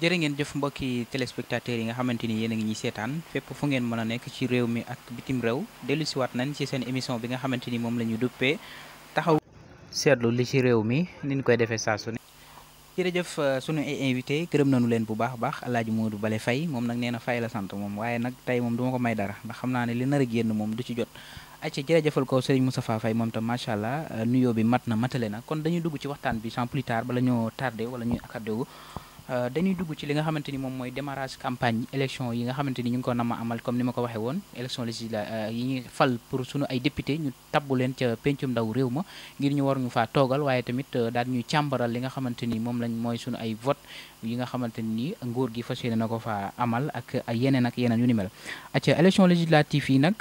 jërë ngeen jëf mbokki téléspectateurs yi nga xamante ni yéen a ngi ñuy seetaan fépp fu ngeen mën a nekk ci réew mi ak bitim réew dellu siwaat nañ ci seen émission bi nga xamante ni moom la ñu duppee taxaw seetlu li ci réew mi ni ñu koy defee saa su ne jërëjëf sunu ay invité gërëm nañu leen bu baax a baax Alaaji Modou Bale Faye moom nag nee na Faye la sant moom waaye nag tey moom duma ko may dara ndax xam naa ne li nar a génn moom du ci jot acca jërëjëfal ko Serigne Moustapha Faye moom tam macha allah nuyoo bi mat na matale na kon dañuy dugg ci waxtaan bi sans plus tard bala ñoo tardé wala ñuy accordé wu dañuy dugg ci li nga xamante ni moom mooy démarrage campagne élection yi nga xamante ni ñu ngi ko nama amal comme ni ma ko waxee woon élection législative yi ñuy fal pour sunu ay député ñu tabbu leen ca pencum ndaw réew ma ngir ñu war ñu faa toogal waaye tamit daal ñuy càmbaral li nga xamante ni moom lañ mooy sunu ay vote yi nga xamante ni nguur gi fas yéene na ko faa amal ak yeneen yu ni mel acca élection législative yi nag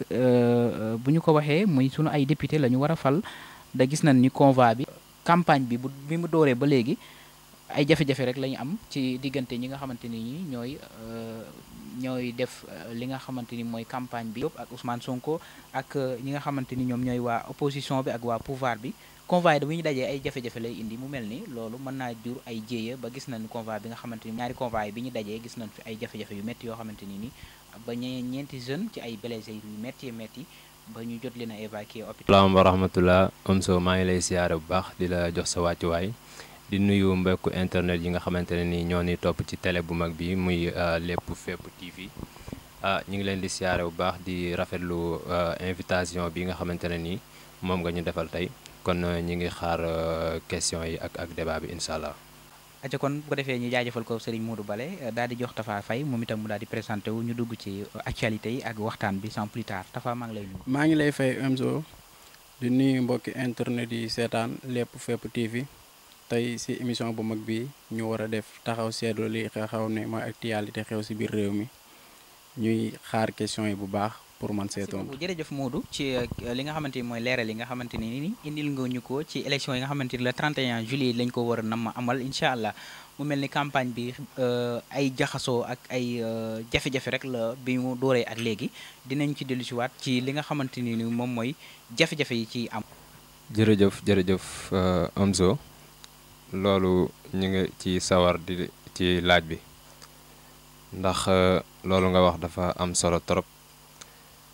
bu ñu ko waxee muy sunu ay député la ñu war a fal da gis nañ ni convoi bi campagne bi bi mu dooree ba léegi ay jafe-jafe rek la ñu am ci diggante ñi nga xamante ni ñooy def li nga xamante ni mooy campagne bi ak Ousmane Sonko ak ñi nga xamante ni ñoom ñooy waa opposition bi ak waa pouvoir bi convoi bu ñu dajee ay jafe-jafe lay indi mu mel ni loolu mën naa jur ay jéeya ba gis nañ convoi bi nga xamante ni ñaari convoi bi ñu dajee gis nañ fi ay jafe-jafe yu métti yoo xamante ni ba ñeenti jeunes ci ay blessés yu métti ba ñu jot leen a évacuer hôpital. salaam wa rahmatullah Omzo maa ngi lay siyaare bu baax di la jox sa wàccuwaay di nuyu mbokku internet yi nga xamante ne ni ñoo ni topp ci télé bu mag bi muy lépp fépp TV ñu ngi leen di siyaare bu baax di rafetlu invitation bi nga xamante ne ni moom nga ñu defal tey kon ñu ngi xaar question yi ak débat bi incha allah. aca kon bu ko defee ñu jaajëfal ko Serigne Modou Bale daal di jox Tafa Faye moom itam mu daal di présenté wu ñu dugg ci actualité yi ak waxtaan bi sans plus tard Tafa maa ngi lay nuyu. maa ngi lay fay Omzo di nuyu mbokki internet yi seetaan lépp fépp TV. tey ci émission bu mag bi ñu war a def taxaw seetlu li xew ne mooy actualité xew ci biir réew mi ñuy xaar question yi bu baax pour man seetoon. jërëjëf Modou ci li nga xamante ni mooy leeral yi nga xamante ni indil nga ñu ko ci élection yi nga xamante ni le 31 juillet lañ ko war a nam amal incha allah mu mel ni campagne bi ay jaxasoo ak ay jafe-jafe rek la bi mu dooree ak léegi dinañ ci dellu si waat ci li nga xamante ni moom mooy jafe-jafe yi ci am. jërëjëf Omzo. loolu ñu ngi ci sawar di ci laaj bi ndax loolu nga wax dafa am solo trop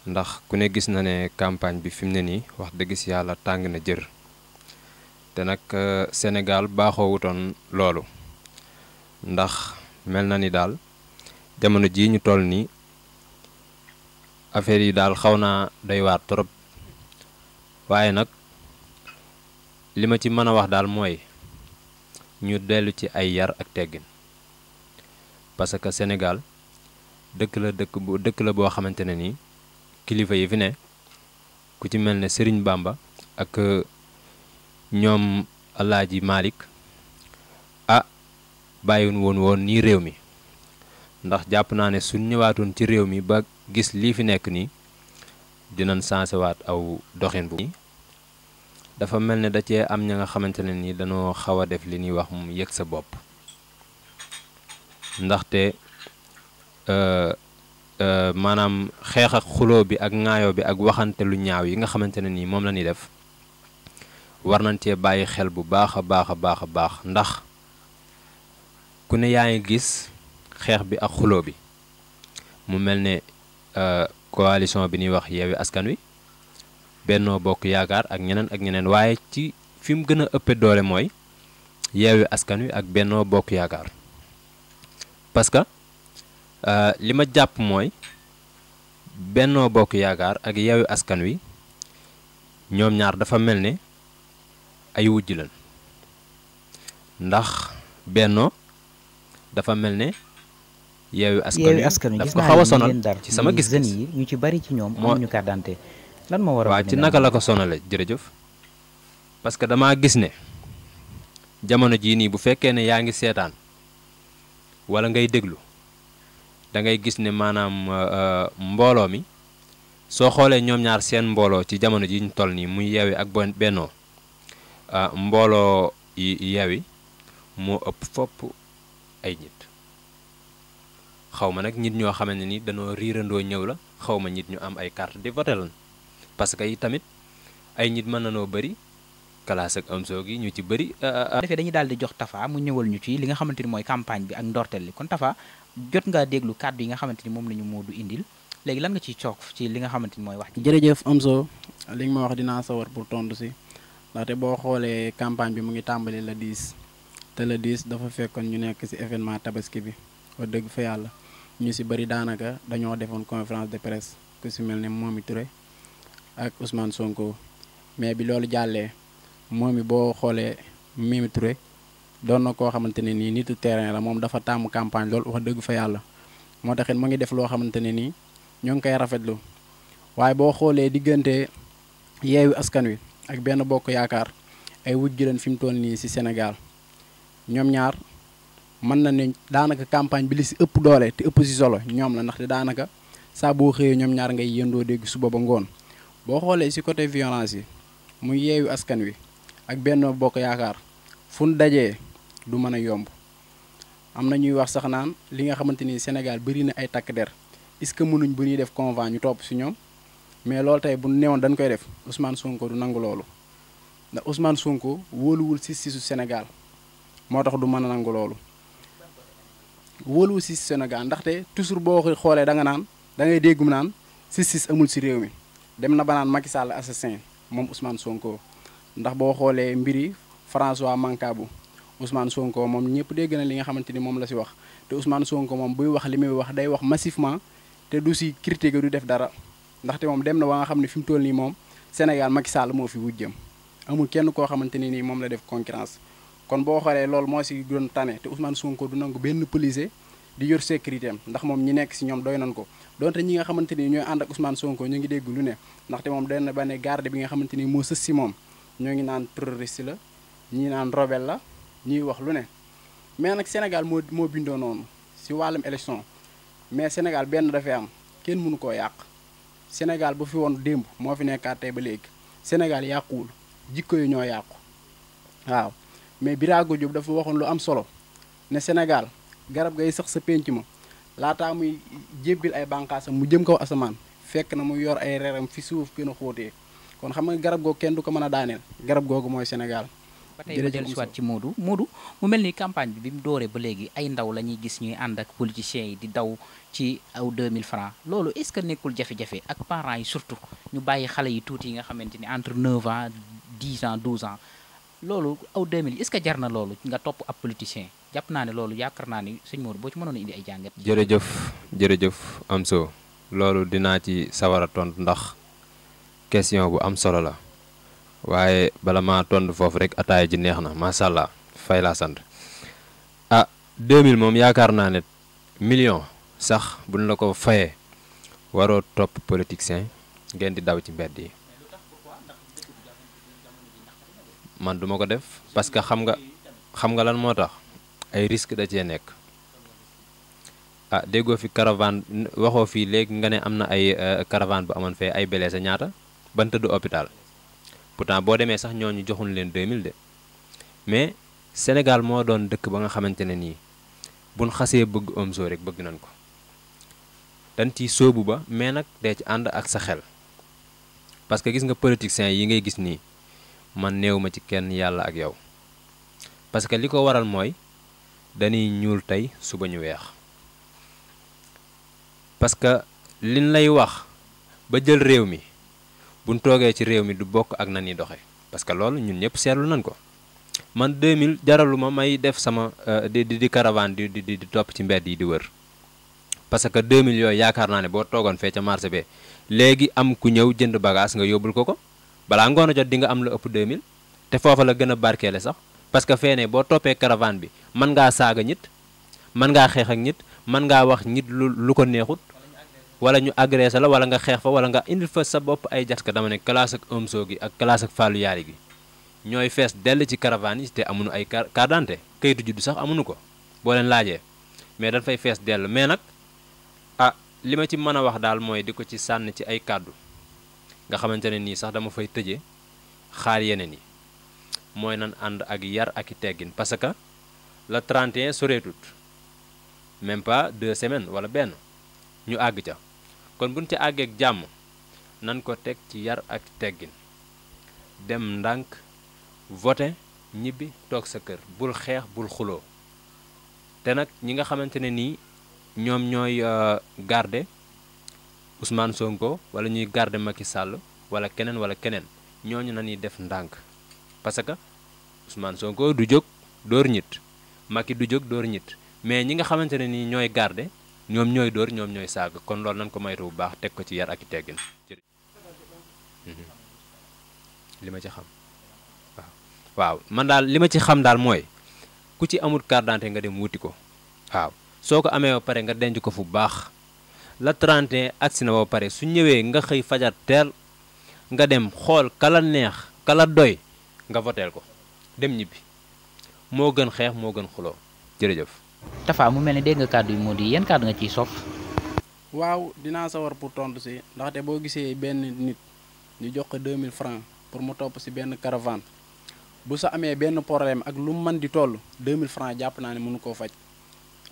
ndax ku ne gis na ne campagne bi fi mu ne nii wax dëgg si yàlla tàng na jër te nag Sénégal baaxoo wutoon loolu ndax mel na ni daal jamono jii ñu toll nii affaire yi daal xaw naa doy waar trop waaye nag li ma ci mën a wax daal mooy ñu dellu ci ay yar ak teggin parce que Sénégal dëkk la boo xamante ne nii kilifa yi fi ne ku ci mel ne Serigne Bamba ak ñoom Alaaji Malick bàyyiwun woon nii réew mi ndax jàpp naa ne suñ ñëwaatoon ci réew mi ba gis lii fi nekk nii dinañ sensé waat aw doxin bu dafa mel ne da cee am ña nga xamante ne ni dañoo xaw a def li ñuy wax mu yëg sa bopp ndaxte maanaam xeex ak xuloo bi ak ŋaayoo bi ak waxante lu ñaaw yi nga xamante ne nii moom la ñuy def war nañ cee bàyyi xel bu baax a baax ndax ku ne yaa ngi gis xeex bi ak xuloo bi mu mel ne coalition bi ñuy wax Yewwi Askan Wi Bennoo Bokk Yaakaar ak ñeneen waaye ci fi mu gën a ëppee doole mooy Yewwi Askan Wi ak Bennoo Bokk Yaakaar parce que li ma jàpp mooy Bennoo Bokk Yaakaar ak Yewwi Askan Wi ñoom ñaar dafa mel ne ay wujj lañ ndax Bennoo dafa mel ne Yewwi Askan Wi daf ko xaw a sonal ci sama gis-gis yi ñu ci bari ci ñoom amuñu carte d'identité lan moo waral waaw ci naka la ko sonale jërëjëf parce que damaa gis ne jamono jii nii bu fekkee ne yaa ngi seetaan wala ngay déglu da ngay gis ne maanaam mbooloo mi soo xoolee ñoom ñaar seen mbooloo ci jamono ji ñu toll nii muy Yewwi ak Bennoo mbooloo yi Yewwi moo ëpp fopp ay nit xaw ma nag nit ñoo xamante ni dañoo riirandoo ñëw la xaw ma nit ñu am ay carte di voté lan parce que yi tamit ay nit mën nanoo bëri classe ak Amzo gi ñu ci bëri. defee dañuy daal di jox Tafa mu ñëwal ñu ci li nga xamante ni mooy campagne bi ak ndorteel li kon Tafa jot ngaa déglu kàddu yi nga xamante ni moom la ñu Modou indil léegi lan nga ciy cook ci li nga xamante ni mooy wax ji. jërëjëf Amzo li nga ma wax dinaa sawar pour tontu si ndaxte boo xoolee campagne bi mu ngi tàmbali la 10 te la 10 dafa fekkoon ñu nekk si événement tabaski bi wax dëgg fa yàlla ñu si bëri daanaka dañoo defoon conférence de presse ku si mel ne Momy Touré ak Ousmane Sonko mais bi loolu jàllee moom mi boo xoolee Mimi Touré doon na koo xamante ne nii nitu terrain la moom dafa tàmm campagne loolu wax dëgg fa yàlla moo taxit mu ngi def loo xamante ne nii ñoo ngi koy rafetlu waaye boo xoolee diggante Yewwi Askan Wi ak Benno Bokk Yaakaar ay wujj leen fi mu toll nii ci Sénégal ñoom ñaar mën na ne daanaka campagne bi li ci ëpp doole te ëpp ci solo ñoom la ndaxte daanaka saa boo xëyee ñoom ñaar ngay yëndoo dégg suba ba ngoon boo xoolee ci côté violence yi muy Yewwi Askan Wi ak Benno Bokk Yaakaar fu ñu dajee du mën a yomb am na ñuy wax sax naan li nga xamante ni Sénégal bëri na ay takk der est-ce que mënuñ bu ñuy def convent ñu topp ci ñoom mais loolu tey bu newoon dañ koy def Ousmane Sonko du nangu loolu ndax Ousmane Sonko wóoluwul justice su Sénégal moo tax du mën a nangu loolu wóoluwul justice Sénégal ndaxte toujours boo xoolee da nga naan da ngay déggum naan justice amul ci réew mi dem na ba naan Macky Sall assassin moom Ousmane Sonko ndax boo xoolee mbiri François Mancabou Ousmane Sonko moom ñëpp dégg na li nga xamante ni moom la ci wax te Ousmane Sonko moom buy wax li muy wax day wax massivement te du ci critiquer du def dara ndaxte moom dem na ba nga xam ne fi mu toll nii moom Sénégal Macky Sall moo fi wujjëm amul kenn koo xamante ni nii moom la def concurrence kon boo xoolee loolu moo ci doon tane te Ousmane Sonko du nangu benn policier di yor sécurité am ndax moom ñi nekk ci ñoom doy nañ ko donte ñi nga xamante ni ñooy ànd ak Ousmane Sonko ñu ngi dégg lu ne ndaxte moom doy na ba ne garde bi nga xamante ni moo sës ci moom ñoo ngi naan terroriste la ñii naan rebelle la ñuy wax lu ne mais nag Sénégal moo bindoo noonu ci wàllum élection mais Sénégal benn dafay am kenn mënu koo yàq Sénégal bu fi woon démb moo fi nekkaat tey ba léegi Sénégal yàquwul jikko yi ñoo yàqu waaw mais Birago Diop dafa waxoon lu am solo ne Sénégal garab ngay sax sa pénc ma laataa muy jébbil ay bànqaasam mu jëm kaw asamaan fekk na mu yor ay reeram fi suuf gën a xóotee kon xam nga garab googu kenn du ko mën a daaneel garab googu mooy Sénégal. ba tey ma dellusiwaat ci Modou mu mel ni campagne bi mu dooree ba léegi ay ndaw la ñuy gis ñuy ànd ak politiciens yi di daw ci aw 2000 francs loolu est-ce que nekkul jafe-jafe ak parents yi surtout ñu bàyyi xale yi tuuti yi nga xamante ni entre 9 ans 10 ans 12 ans loolu aw 2000 est-ce que jar na loolu nga topp ab politicien jàpp naa ne loolu yaakaar naa ni sëñ Modou boo ci mënoon a indi ay jàngat. jërëjëf Amzo loolu dinaa ci sawar a tontu ndax question bu am solo la waaye bala maa tontu foofu rek ataaya ji neex na macha allah fay laa sant 2000 moom yaakaar naa ne million sax buñ la ko fayee waroo topp politicien ngeen di daw ci mbedd yi man duma ko def parce que xam nga lan moo tax ay risque da cee nekk déggoo fi caravane waxoo fii léegi nga ne am na ay caravane bu amoon fee ay blessé ñaata ban tëdd hôpital pourtant boo demee sax ñooñu joxuñ leen 2000 de mais Sénégal moo doon dëkk ba nga xamante ne nii buñ xasee bëgg Amzo rek bëgg nañ ko dañ ciy sóobu ba mais nag dee ci ànd ak sa xel parce que gis nga politiciens yi ngay gis nii man néew ma ci kenn yàlla ak yow parce que li ko waral mooy dañuy ñuul tey suba ñu weex parce que liñ lay wax ba jël réew mi buñ toogee ci réew mi du bokk ak na ni doxe parce que loolu ñun ñëpp seetlu nañ ko man 2000 jaralu ma may def sama di caravane di topp ci mbedd yi di wër parce que 2000 yooyu yaakaar naa ne boo toogoon fee ca marché be léegi am ku ñëw jënd bagage nga yóbbul ko balaa ngoon a jot di nga am la ëpp 2000 te foofa la gën a barkeele sax parce que fee ne boo toppee caravane bi mën ngaa saaga nit mën ngaa xeex ak nit mën ngaa wax nit lu ko neexut wala ñu agressé la wala nga xeex fa wala nga indil fa sa bopp ay jaska dama ne classe ak Amzo gi ak classe ak Fallou Yaari gi ñooy fees dell ci caravane yi te amuñu ay carte d'identité kayitu juddu sax amuñu ko boo leen laajee mais dañ fay fees dell mais nag li ma ci mën a wax daal mooy di ko ci sànni ci ay kàddu nga xamante ne nii sax dama fay tëje xaar yeneen yi mooy nan ànd ak yar ak i teggin parce que le 31 soreetut même pas 2 semaines wala benn ñu àgg ca kon buñ ci àggeek jàmm nan ko teg ci yar ak teggin dem ndànk voté ñibbi toog sa kër bul xeex bul xuloo te nag ñi nga xamante ne nii ñoom ñooy garder Ousmane Sonko wala ñuy garder Macky Sall wala keneen ñooñu nañuy def ndànk parce que Ousmane Sonko du jóg dóor ñit Macky du jóg dóor ñit mais ñi nga xamante ne nii ñooy garder ñoom ñooy dóor ñoom ñooy saaga kon loolu nañ ko moytu bu baax teg ko ci yar ak i teggin li ma ci xam waaw man daal li ma ci xam daal mooy ku ci amul carte d'identité nga dem wuti ko waaw soo ko amee ba pare nga denc ko fu baax la 31 agsi na ba pare su ñëwee nga xëy fajar teel nga dem xool kala neex kala doy nga voteel ko dem ñibbi moo gën xeex moo gën xuloo jërëjëf. Tafa mu mel ni dégg nga kàddu yu moo di yan kàddu nga ciy sof. waaw dinaa sawar pour tontu si ndaxte boo gisee benn nit ñu jox ko 2000 francs pour mu topp si benn caravane bu sa amee benn problème ak lu mu mën di toll 2000 francs jàpp naa ne mënu koo faj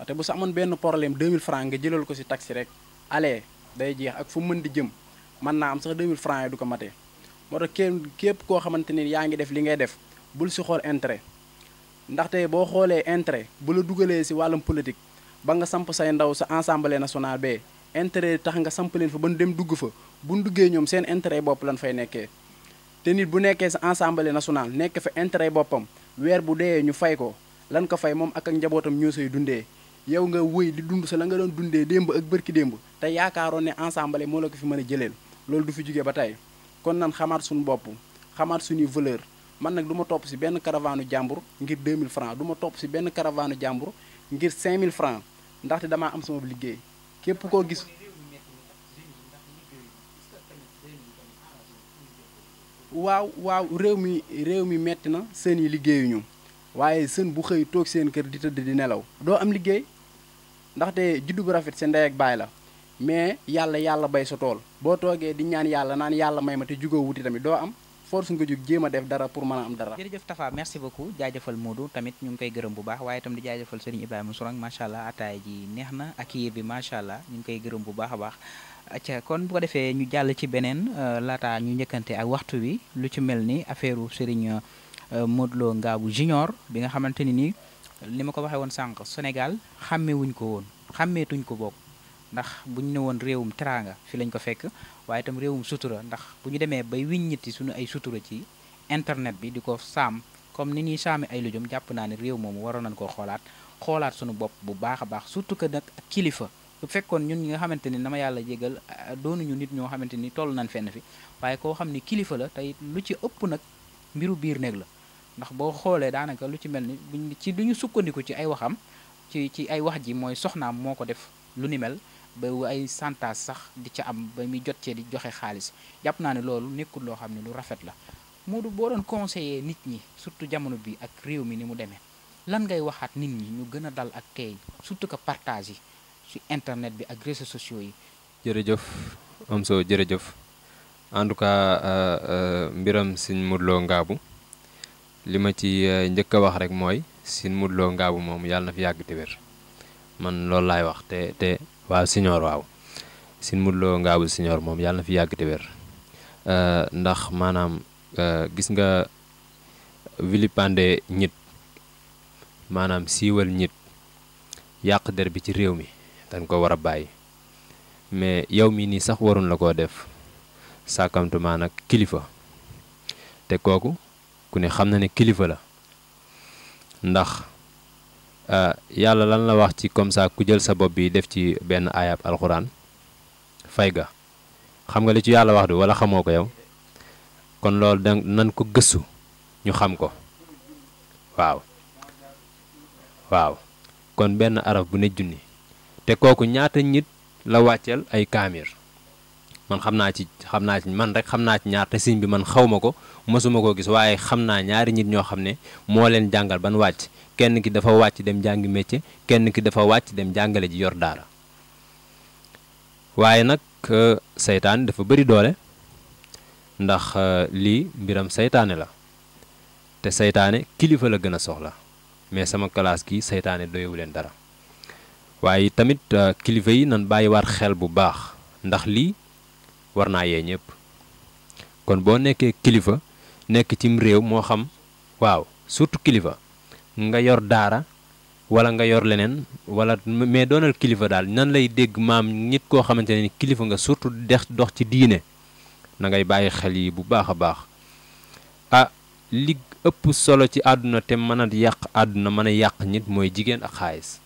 te bu sa amoon benn problème 2000 francs nga jëlal ko si taxi rek aller day jeex ak fu mu mën di jëm mën naa am sax 2000 francs yi du ko matee moo tax képp koo xamante ni yaa ngi def li ngay def bul si xool intérêt ndaxte boo xoolee intérêt bu la dugalee si wàllum politique ba nga samp say ndaw sa assemblée nationale bee intérêt tax nga samp leen fa ba dem dugg fa bu ñu duggee ñoom seen intérêt bopp lan fay nekkee te nit bu nekkee sa assemblée nationale nekk fa intérêt boppam weer bu dee ñu fay ko lan ko fay moom ak njabootam ñoo say dundee yow nga wëy di dund sa la nga doon dundee démb ak bërki démb te yaakaaroon ne assemblée moo la ko fi mën a jëleel loolu du fi jógee ba tey kon nan xamaat suñu bopp xamaat suñuy valeur man nag du ma topp si benn caravane jàmbur ngir 2000 francs du ma topp si benn caravane jàmbur ngir 5000 francs ndaxte damaa am sama liggéey képp koo gis. waaw réew mi metti na seen yi liggéeyuñu waaye sën bu xëy toog seen kër di tëdd di nelaw doo am liggéey ndaxte juddu bu rafet seen ndey ak baay la mais yàlla bay sa tool boo toogee di ñaan yàlla naan yàlla may ma te jugoo wuti tamit doo am force nga jug jéem a def dara pour mën a am dara. jërëjëf Tafa merci beaucoup jaajëfal Modou tamit ñu ngi koy gërëm bu baax waaye itam di jaajëfal Serigne Ibrahima Sourang macha allah ataaya ji neex na ak yéer bi macha allah ñu ngi koy gërëm bu baax a baax. acca kon bu ko defee ñu jàll ci beneen laata ñu njëkkante ak waxtu wi lu ci mel ni affaire Serigne Modou Lo Ngabou Junior bi nga xamante ni nii li ma ko waxee woon sànq Sénégal xàmmewuñ ko woon xàmmeetuñ ko bokk ndax bu ñu ne woon réewum teraanga fi lañ ko fekk waaye itam réewum sutura ndax bu ñu demee bay wiññiti suñu ay sutura ci internet bi di ko saam comme ni ñuy saami ay lujum jàpp naa ne réew moomu waroon nañ koo xoolaat suñu bopp bu baax a baax surtout que nag ak kilifa bu fekkoon ñun ñi nga xamante ni dama yàlla jégal doonuñu nit ñoo xamante ni toll nañ fenn fi waaye koo xam ni kilifa la tey lu ci ëpp nag mbiru biir néeg la ndax boo xoolee daanaka lu ci mel ni buñ ci lu ñu sukkandiku ci ay waxam ci ay wax ji mooy soxnaam moo ko def lu ni mel ba ay santaas sax di ca am ba muy jot cee di joxe xaalis jàpp naa ne loolu nekkul loo xam ne lu rafet la Modou boo doon conseiller nit ñi surtout jamono bi ak réew mi ni mu demee lan ngay waxaat nit ñi ñu gën a dal ak tey surtout que partage yi ci internet bi ak réseaux sociaux yi. jërëjëf Amso jërëjëf en tout cas mbiram Serigne Modou Lo Ngabou li ma ci njëkk a wax rek mooy Serigne Modou Lo Ngabou moom yàlla na fi yàgg te wér man loolu laay wax te waaw Signor waaw Serigne Modou Lo Ngabou Signor moom yàlla na fi yàgg te wér ndax maanaam gis nga vilipande ñit maanaam siiwal ñit yàq der bi ci réew mi dañ ko war a bàyyi mais yow mii nii sax waroon la koo def sàkkamtumaa nag kilifa te kooku ku ne xam na ne kilifa la ndax yàlla lan la wax ci comme ça ku jël sa bopp bi def ci benn ayab alxuraan fay ga xam nga li ci yàlla wax du wala xamoo ko yow kon loolu da nan ko gëstu ñu xam ko waaw kon benn araf bu ne junni te kooku ñaata nit la wàcceel ay kaamir man xam naa ci man rek xam naa ci ñaar te siñ bi man xaw ma ko mosuma koo gis waaye xam naa ñaari nit ñoo xam ne moo leen jàngal ban wàcc kenn ki dafa wàcc dem jàngi métier kenn ki dafa wàcc dem jàngale ji yor daara waaye nag seytaane dafa bëri doole ndax lii mbiram seytaane la te seytaane kilifa la gën a soxla mais sama classe gi seytaane doyewu leen dara waaye tamit kilifa yi nan bàyyiwaat xel bu baax ndax lii war naa yee ñëpp kon boo nekkee kilifa nekk cim réew moo xam waaw surtout kilifa nga yor daara wala nga yor leneen wala mais doonal kilifa daal nan lay dégg maam nit koo xamante ne ni kilifa nga surtout dox ci diine na ngay bàyyi xel yi bu baax a baax ah li ëpp solo ci àdduna te mën a yàq àdduna mën a yàq nit mooy jigéen ak xaalis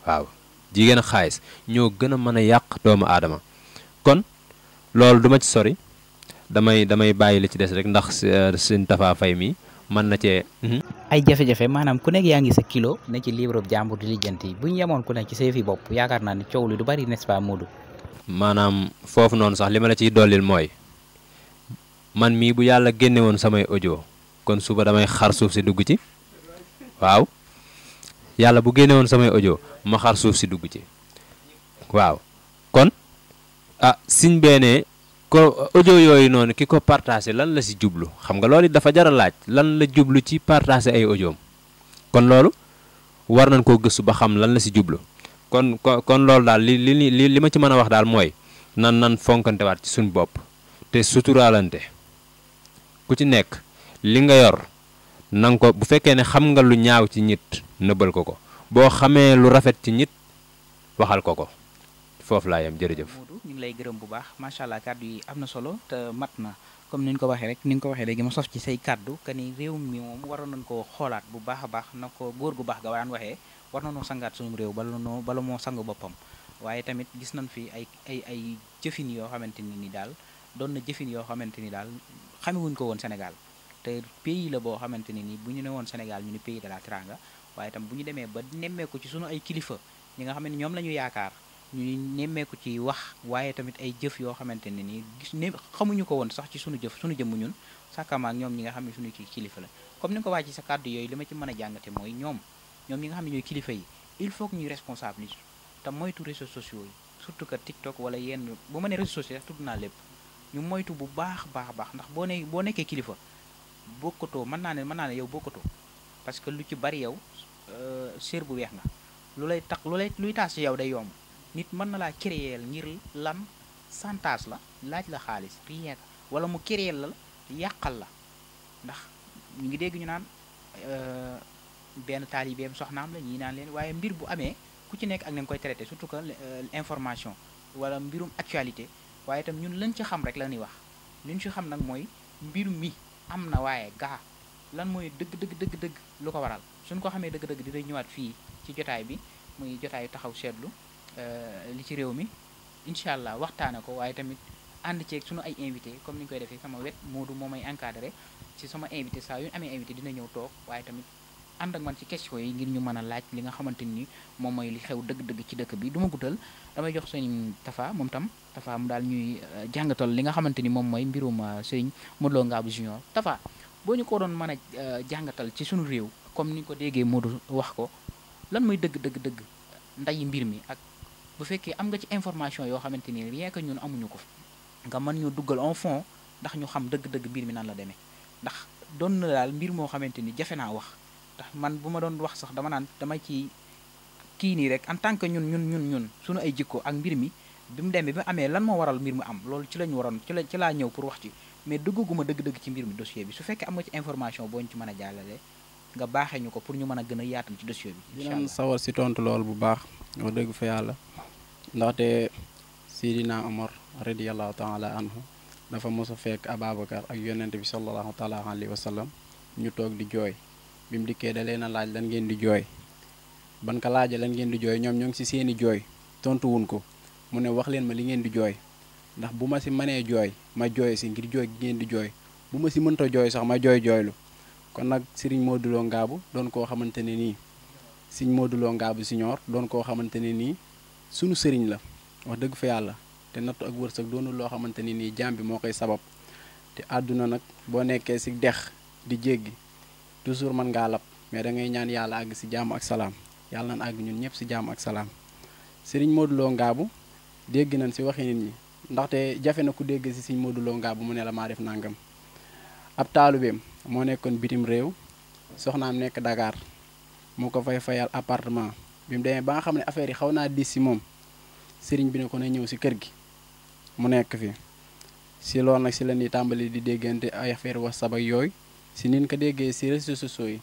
waaw jigéen ak xaalis ñoo gën a mën a yàq doomu aadama kon loolu duma ci sori damay bàyyi li ci des rek ndax sëñ Tafa Faye mi mën na cee. ay jafe-jafe maanaam ku nekk yaa ngi sa kilo ne ci livre jàmbur di lijjanti bu ñu yemoon ku nekk ci sa yëfi bopp yaakaar naa ni coow li du bari n'est-ce pas Modou. maanaam foofu noonu sax li ma la ciy dollil mooy man mii bu yàlla génne woon samay audio kon suba damay xar suuf si dugg ci waaw yàlla bu génne woon samay audio ma xar suuf si dugg ci waaw kon siñ beenee ko audio yooyu noonu ki ko partagé lan la si jublu xam nga loolu dafa jar a laaj lan la jublu ci partagé ay audioom kon loolu war nañ koo gëstu ba xam lan la si jublu kon loolu daal li ma ci mën a wax daal mooy nan fonkantewaat ci suñu bopp te suturaalante ku ci nekk li nga yor nanga ko bu fekkee ne xam nga lu ñaaw ci nit nëbbal ko boo xamee lu rafet ci nit waxal ko foofu laa yem jërëjëf. Modou ñu ngi lay gërëm bu baax macha allah kàddu yi am na solo te mat na comme ni ñu ko waxee rek ni nga ko waxee léegi ma sof ci say kàddu que ni réew mi moom waroon nañ koo xoolaat bu baax a baax na ko góor gu baax ga daan waxee war nañoo sangaat suñu réew bala moo sangu boppam waaye tamit gis nañ fi ay jëfin yoo xamante ni daal doon na jëfin yoo xamante ni daal xamewuñ ko woon Sénégal te pays la boo xamante ni bu ñu ne woon Sénégal ñu ni pays de la Teranga waaye tam bu ñu demee ba nemmeeku ci sunu ay kilifa ñi nga xam ne ñoom la ñu yaakaar ñu nemmeeku ci wax waaye tamit ay jëf yoo xamante ne nii gis ne xamuñu ko woon sax ci sunu jëmm ñun sàkkama ak ñoom ñi nga xam ne suñu kilifa la comme ni nga ko wax ci sa kàddu yooyu li ma ci mën a jàngate mooy ñoom ñi nga xam ne ñooy kilifa yi il faut que ñuy responsabiliser te moytu réseaux sociaux yi surtout que TikTok wala yenn bu ma ne réseaux sociaux tudd naa lépp ñu moytu bu baax a baax ndax boo nekkee kilifa bokkatoo mën naa ne yow bokkatoo parce que lu ci bari yow séer bu weex nga luy taas ci yow day yomb nit mën na laa créer ngir lan santaas la laaj la xaalis rien wala mu créer la yàqal la ndax ñu ngi dégg ñu naan benn taalibeem soxnaam la ñii naan leen waaye mbir bu amee ku ci nekk ak nañ koy traité surtout que information wala mbirum actualité waaye itam ñun lañ ci xam rek la ñuy wax li ñu ci xam nag mooy mbir mi am na waaye gaa lan mooy dëgg lu ko waral suñ ko xamee dëgg dinañ ñëwaat fii ci jotaay bi muy jotaayu taxaw seetlu li ci réew mi incha allah waxtaane ko waaye tamit ànd ceeg sunu ay invité comme ni ñu koy defee sama wet Modou moo may encadré ci sama invité saa yu ñu amee invité dina ñëw toog waaye tamit ànd ak man ci question yi ngir ñu mën a laaj li nga xamante ni moom mooy li xew dëgg-dëgg ci dëkk bi du ma guddal damay jox sëñ Tafa moom tam Tafa mu daal ñuy jàngatal li nga xamante ni moom mooy mbirum sëñ Modou Lo Ngabou Junior Tafa boo ñu ko doon mën a jàngatal ci sunu réew comme ni ñu ko déggee Modou wax ko lan mooy dëgg nday mbir mi ak bu fekkee am nga ci information yoo xamante ni rien que ñun amuñu ko nga mën ñu duggal en fond ndax ñu xam dëgg mbir mi nan la demee ndax doon na daal mbir moo xamante ni jafe naa wax ndax man bu ma doon wax sax dama ci kii nii rek en tant que ñun suñu ay jikko ak mbir mi bi mu demee bi mu amee lan moo waral mbir mu am loolu ci lañu waroon ci laa ñëw pour wax ci mais duggaguma dëgg ci mbir mi dossier bi su fekkee am nga ci information boo ñu ci mën a jàllale nga baaxee ñu ko pour ñu mën a gën a yaatal ci dossier bi. dinañ sawar si tontu loolu bu baax wax dëgg fa yàlla ndaxte Sidina Omar radiyallahu taala anhu dafa mos a fekk Ababacar ak yonent bi sallallahu taala alayhi wa sallam ñu toog di jooy bi mu dikkee da leen a laaj lan ngeen di jooy ban ka laaja lan ngeen di jooy ñoom ñoo ngi si seeni jooy tontuwun ko mu ne wax leen ma li ngeen di jooy ndax bu ma si mënee jooy ma jooy si ngir jooy gi ngeen di jooy bu ma si mënta jooy sax ma jooylu kon nag Serigne Modou Lo Ngabou doon koo xamante ne nii Serigne Modou Lo Ngabou Junior doon koo xamante ne nii sunu sëriñ la wax dëgg fa yàlla te nattu ak wërsëg doonul loo xamante ne nii jaam bi moo koy sabab te àdduna nag boo nekkee si dex di jéggi toujours mën ngaa lab mais da ngay ñaan yàlla àgg si jàmm ak salaam yàlla nan àgg ñun ñëpp si jàmm ak salaam Serigne Modou Lo Ngabou dégg nañ si waxi nit ñi ndaxte jafe na ku dégg si Serigne Modou Lo Ngabou mu ne la maa def nangam ab taalubeem moo nekkoon bitim réew soxnaam nekk Dakar moo ko fayal appartement bi mu demee ba nga xam ne affaire yi xaw naa diis si moom sëriñ bi ne ko na ñëw si kër gi mu nekk fi si loolu nag si la ñuy tàmbali di déggante ay affaire WhatsApp ak yooyu si nin ko déggee si réseaux sociaux yi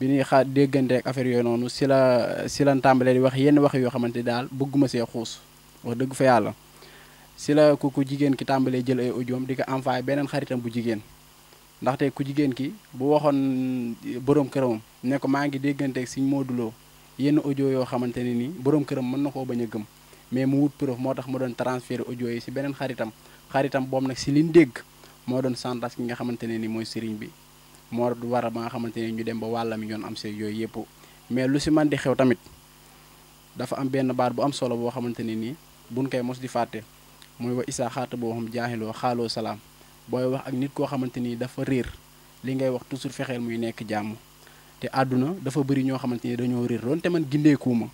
bi ñuy xaar déggante ak affaire yooyu noonu si lan tàmbalee di wax yenn wax yoo xamante daal bëgguma see xuus wax dëgg fa yàlla si la ku jigéen ki tàmbalee jël ay audioom di ko envoyé beneen xaritam bu jigéen ndaxte ku jigéen ki bu waxoon borom këram ne ko maa ngi déggante ak Serigne Modou Lo yenn audio yoo xamante ne nii borom këram mën na koo bañ a gëm mais mu wut preuve moo tax mu doon transférer audio yi si beneen xaritam boobu nag si liñ dégg moo doon santas ki nga xamante ne ni mooy Serigne bi moo war a ba nga xamante ne ñu dem ba wàllam yoon am see yooyu yëpp mais lu si man di xew tamit dafa am benn baat bu am solo boo xamante ne nii buñ koy mos di fàtte mooy wa isaa xaata boo xam jaaxiloo xaaloo salaam booy wax ak nit koo xamante ni dafa réer li ngay wax toujours fexeel muy nekk jàmm te àdduna dafa bëri ñoo xamante ni dañoo réer doon te man gindeekuuma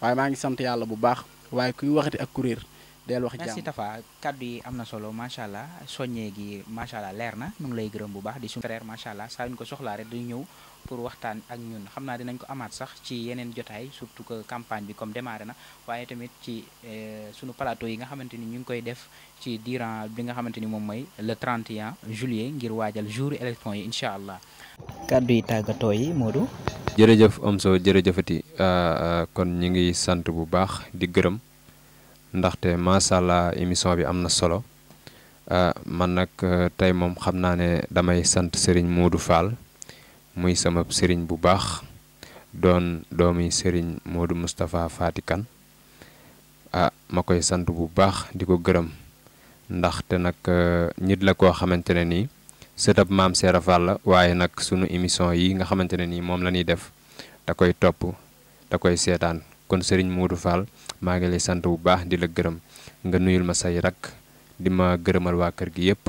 waaye maa ngi sant yàlla bu baax waaye kuy waxati ak ku réer del wax jàmm. merci Tafa kaddu yi am na solo macha allah soññee gi macha allah leer na ñu ngi lay gërëm bu baax di suñu frère macha allah saa ñu ko soxlaa rek dañu ñëw pour waxtaan ak ñun xam naa dinañ ko amaat sax ci yeneen jotaay surtout que campagne bi comme démarré na waaye tamit ci sunu plateau yi nga xamante ni ñu ngi koy def ci durant bi nga xamante ni moom mooy le 31 juillet ngir waajal jour élection yi incha allah. kaddu yi tàggatoo yi Modou. jërëjëf Omzo jërëjëfati kon ñu ngi sant bu baax di gërëm ndaxte macha allah émission bi am na solo man nag tey moom xam naa ne damay sant Serigne Modou Fall. muy sama sëriñ bu baax doon doomi sëriñ Modou Moustapha Fati Kane ma koy sant bu baax di ko gërëm ndaxte nag nit la koo xamante ne nii sëtab maam Seera Fall la waaye nag sunu émission yi nga xamante ne nii moom la ñuy def da koy topp da koy seetaan kon sëriñ Modou Fall maa ngi lay sant bu baax di la gërëm nga nuyul ma say rak di ma gërëmal waa kër gi yëpp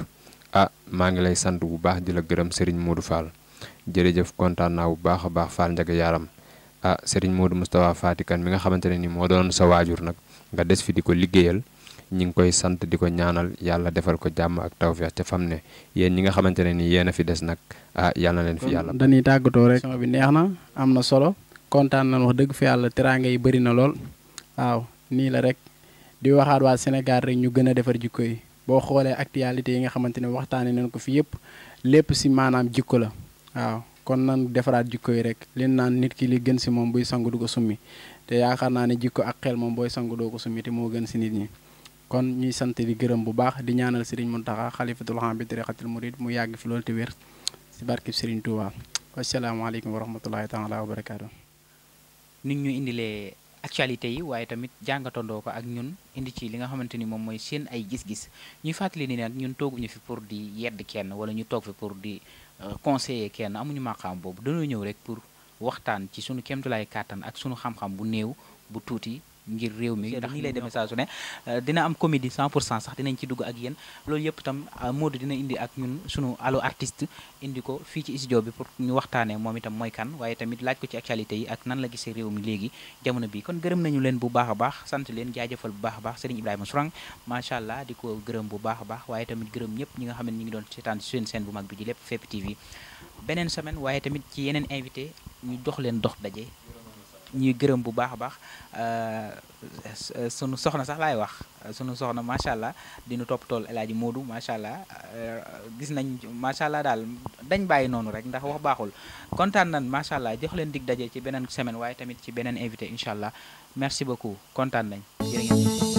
maa ngi lay sant bu baax di la gërëm sëriñ Modou Fall. jërëjëf kontaan naa bu baax a baax Fall Ndiaga Yaram Serigne Modou Moustapha Fati Kane mi nga xamante ne ni moo doon sa waajur nag nga des fi di ko liggéeyal ñi ngi koy sant di ko ñaanal yàlla defal ko jàmm ak tawfeex ca fam ne yéen ñi nga xamante ne ni yéen a fi des nag yàlla na leen fi yàlla. dañuy tàggatoo rek. émission bi neex na am na solo kontaan nañ wax dëgg fi yàlla teraanga yi bëri na lool waaw nii la rek di waxaat waa Sénégal rek ñu gën a defar jikko yi boo xoolee actualité yi nga xamante ne waxtaanee nañ ko fi yëpp lépp si maanaam jikko la. waaw kon nan defaraat jikko yi rek leen naan nit ki li gën si moom buy sangu du ko summi te yaakaar naa ne jikko ak xel moom booy sangu doo ko summi te moo gën si nit ñi kon ñuy sant di gërëm bu baax di ñaanal Serigne Mountakha xalifatul xam bi tariqatul murid mu yàgg fi loolu te wér si barkib Serigne Touba wasalaamaaleykum wa rahmatullahi taala wa barakaatu. nit ñu indilee actualité yi waaye tamit jàngatandoo ko ak ñun indi ci li nga xamante ni moom mooy seen ay gis-gis ñuy fàttali ni nag ñun tooguñu fi pour di yedd kenn wala ñu toog fi pour di conseiller kenn amuñu maqaam boobu dañoo ñëw rek pour waxtaan ci sunu kéemtulaay kàttan ak sunu xam-xam bu néew bu tuuti ngir réew mi ndax nii lay demee saa su ne dina am comédie 100% sax dinañ ci dugg ak yéen loolu yëpp itam Modou dina indi ak ñun sunu allo artiste indi ko fii ci studio bi pour ñu waxtaanee moom itam mooy kan waaye tamit laaj ko ci actualité yi ak nan la gisee réew mi léegi jamono bi kon gërëm nañu leen bu baax a baax sant leen jaajëfal bu baax a baax Serigne Ibrahima Sourang macha allah di ko gërëm bu baax a baax waaye tamit gërëm ñëpp ñi nga xam ne ñi ngi doon seetaan ci seen bu mag bi ji lépp Fépp TV beneen semaine waaye tamit ci yeneen invité ñu dox leen dox daje ñuy gërëm bu baax a baax sunu soxna sax laay wax sunu soxna macha allah dinu topp tool El Hadji Modou macha allah gis nañ macha allah daal dañ bàyyi noonu rek ndax wax baaxul kontaan nañ macha allah jox leen dig daje ci beneen semaine waaye tamit ci beneen invité incha allah merci beaucoup kontaan nañ jërë ngeen